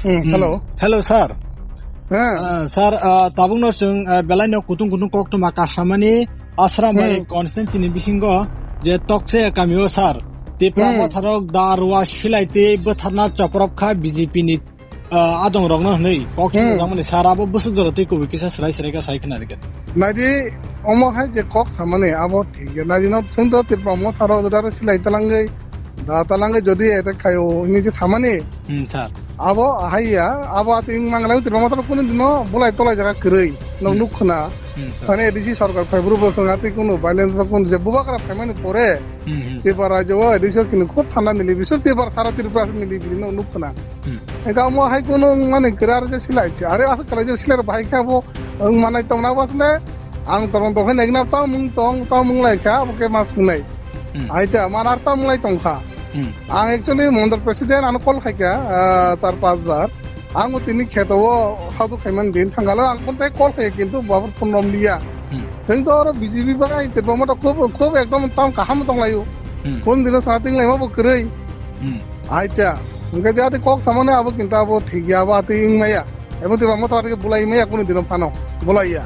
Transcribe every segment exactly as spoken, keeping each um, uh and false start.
Hmm, hmm. Hello. Hello, sir. Heh. Ah, sir, ah, tabukno chwng, ah, belaino kutung kutung koktwma kasamani Asrambari Hmm. constituency ni bisingo je Tokse kamio, sir, Tipra Hmm. Motharok da rua silai tei bwtharna chopropkha B J P ni, ah, adongrokno hwnwi kok Hmm. sinijak mani, sir, abo bwswk jora tei kubui kisa swrai swrai kha sai khna rikha. Naidi, omo hai je kok samani abo thik ya. Naidi no sungdo Tipra Motharok da rua silai talangwi, da talangwi jodi attack khaio hwnwi je samani. Hmm, sir. Abo ahai ya, abo ati wng manglai Tipra Motha kunu dino bulai tolai jaga kwrwi. Nok Hmm. nuk khna. Hmm, sir. Mane A D C sarkar phai bru bo song ati kunu violence ba kunu je bubagra phaimani pore. Hmm, hmm. Tipra rajyo o A D C o kini khub thanda nili bisu Tipra sara Tripura se nili bili nok nuk khna. Hmm. Engka mo hai kunu wng mani kwrwi aro je silai se. Are aswk kwlai je silai bahai khe abo wng manai tongna bas le ang torong tong khe naikna tamo mung tong, tamo mung lai kha abo khe ma sungnai. Hmm. Aita, manar tam lai tongkha. Hmm. Ang actually Mondol President ano call khaikha, ah, char panch bar. Ang o tini kheto o hadu khaiman din thangalo ang kontai call khai kintu babar phone rom liya. Hmm. Theng to oro B J P bai te bomo to khub, khub ekdom tam kaham tong layu. Hmm. Phone dino sa ting lai ma bo kwrwi. Hmm. Aita. Engka jati kok samane abo kintu abo thik ya abo ati ing maya. Ebo Tipra Motha ati bulai maya kunu dino phano. Bulai ya.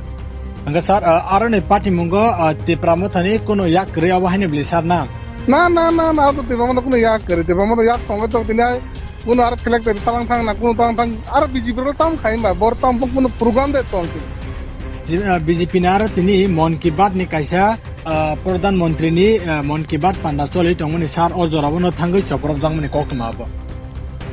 Hingke sir, ah, aroni party mungo, ah, Tipra Mothani kuno yak kwrwi abo haino bwlwi sir na? Na, na, na, na, abo Tipra Motha kuno yak kwrwi. Tipra Motha yak tongo to tini ai kuno aro phelek tei talang thang na, kuno talang thang, aro B J P rok tam khai ba, bor tam kuno program de tong ki. Ji-, ah, B J P ni aro tini Mon Ki Baat ni kaisa, ah, Pradhan Mantri ni, ah, Mon Ki Baat panda choli tongmani sir o jora bono thangwi chopropjakmani koktwma abo.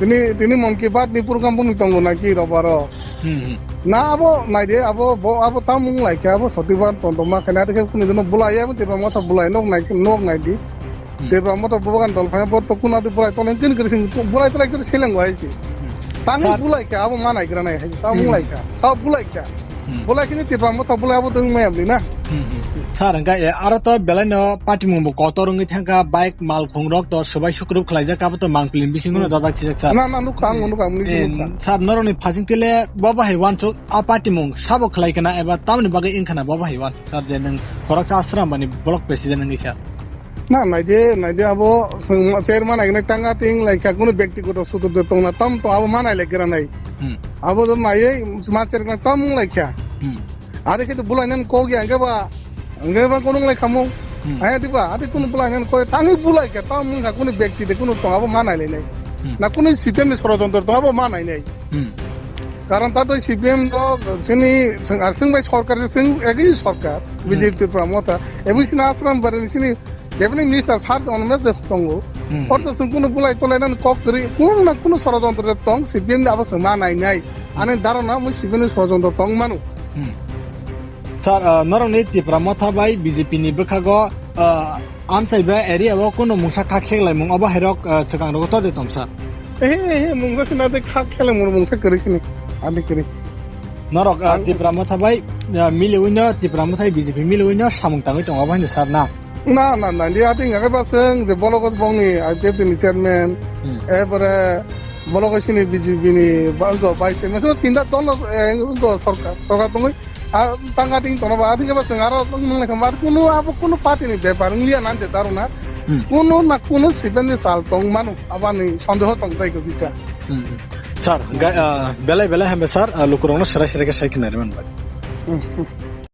Tini, tini Mon Ki Baat ni program bumui tongo na ki robaro? Hmm, hmm. Na abo naide, abo, bo, abo tam wng lai khe, abo sotibar tongtongma khe, na khe kuni dino bulai, abo Tipra Motha bulai, nok nai, nok nai di. Hmm. Tipra Motha bubagan dol phai, bo to kuna di bulai, tole kin kiri sing, bulai tole kiri seleng wai chi. Hmm. Tangwi Sir. Bulai khe, abo ma nai gra nai hai, tam wng Hmm. lai khe, sa bulai khe. Hmm. Bulai khe ni Tipra Motha bulai, abo tong mai abli na. Hmm, hmm. Sir, hingke, eh, aro to belai no party mung bo kotor wngwi thangkha, bike malkhung rok to swbai sukrup khlaijak, abo to mangpili bisingo no Hmm. dajak sijak, sir. Na, na, nukha, ang nukha, ang Eh, nukha. Sir, norokni phasing tile bo bahai wansuk a party mung sabo khlai kana eba tamoni bagwi wng khana bo bahai wansuk, sir, je nwng khoroksa Asrambani block president wngwi, sir? Na, naide, naide abo swng chairman aigna tanga ting lai kha, kunu byaktigoto sutur de tongna tam to abo manai lai gra nai. Hmm. Abo do naiye ma chairman tam wng lai kha. Hmm. Ade khe to bulai nan kok ya, hingke ba, hingke ba kono lai khamu. Hmm. Hai ati ba, ati kono bulai nan koi, tangi bulai khe, ta mung kha kono byakti de kono tong abo ma nai lai nai. Hmm. Na kono C P M ni sorojontro tong abo ma nai nai. Hmm. Karon ta to C P M rok sini seng, ar seng bai sorkar se seng egi sorkar, Hmm. B J P Tipra Motha, egi sini Asrambari ni sini Deputy Minister sir Anand Mehta tongo. Hmm. Ortho sung kuno bulai tolai nan kok kri, kuno na kuno sorojontro tong, C P M ni abo se ma nai nai. Ani dharana mui C P M ni sorojontro tong manu. Hmm. Sir, ah, norokni Tipra Motha bai B J P ni bwkhago, ah, amchai bai area o kuno mungsa kha kheklaimung obo hairok, ah, swkang rogo tode tong sir? Ehe, ehe, mungsa sina de kha kheklaimung mungsa kwrwi sini. Ani kwrwi. Norok, ah, Ang Tipra Motha bai, ah, miliwi no, Tipra Motha bai B J P miliwi no samung tangwi tongo obo haino sir na? Na, na, na, dia ting ya ba seng je bologo bongni I P F T ni chairman, Hmm. ebore bologo sini B J P ni ba go vice chairman, so tinta dol, eh, go sorkar, sorkar tongwi, ah, tanga ting tono ba, ating ba seng aro nung lekha mar kuno abo kuno party ni bepar ngliya nan je daro na, Hmm. kuno na kuno C P M ni sal tong manu, abani sondeho tong tai ko bisa. Hmm. Sir, ga-, ah, belai belai hambai sir, ah, lukurokno serai serai khe sai khinari man bai. Hmm, hmm.